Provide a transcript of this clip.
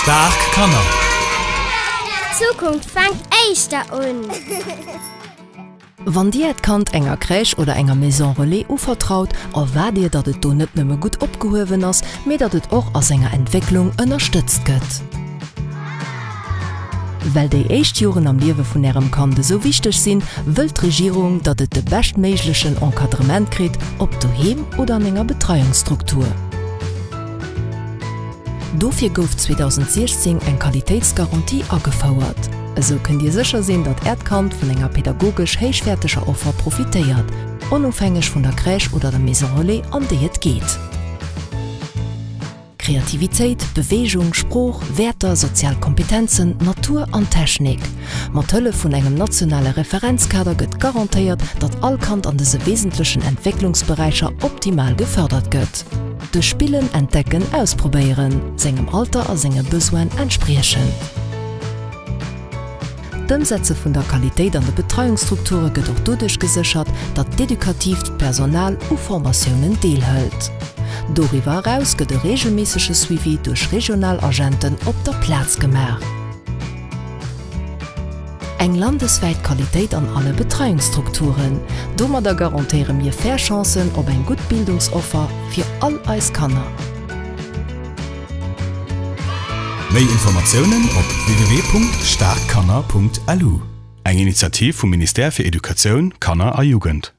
Staark Kanner. D'Zukunft fänkt éischter un. Wann Dir Äert Kand enger Crèche oder enger Maison Relais uvertraut, erwaart Dir, datt et do net nëmme gutt opgehuewen ass, mee datt et och a senger Entwécklung ënnerstëtzt gëtt. Well déi éischt Joren am Liewe vun Ärem Kand esou wichteg sinn, wëllt d'Regierung, datt et de beschtméiglechen Encadrement kritt, ob doheem oder an enger Betreiungsstruktur. Dofir gouf 2016 eng Qualitéitsgarantie agefouert. Esou kënnt Dir sécher sinn, datt Äert Kand vun enger pedagogesch héichwäerteger Offer profitéiert, onofhängeg vun der Crèche oder der Maison Relais, an déi et geet. Kreativitéit, Beweegung, Sprooch, Wäerter, sozial Kompetenzen, Natur an Technik. Mat Hëllef vun engem nationale Referenzkader gëtt garantéiert, datt all Kand an dëse wesentlechen Entwécklungsberäicher optimal gefërdert gëtt. Duerch Spillen, Entdecken, Ausprobéieren, sengem Alter a senge Besoinen entspriechend. D'Ëmsetze vun der Qualitéit an de Betreiungsstrukture gëtt och doduerch geséchert, datt d'edukatiivt Personal u Formatiounen deelhëlt. Doriwwer eraus gëtt e reegelméissege Suivi duerch regional Agenten op der Plaz gemaach. Eng landeswäit Qualitéit an alle Betreiungsstrukturen, domadder garantéiere mir fair Chancen op eng gutt Bildungsoffer fir all eis Kanner. Méi Informatiounen op www.staarkkanner.lu. Eng Initiativ vum Ministère fir Educatioun, Kanner a Jugend.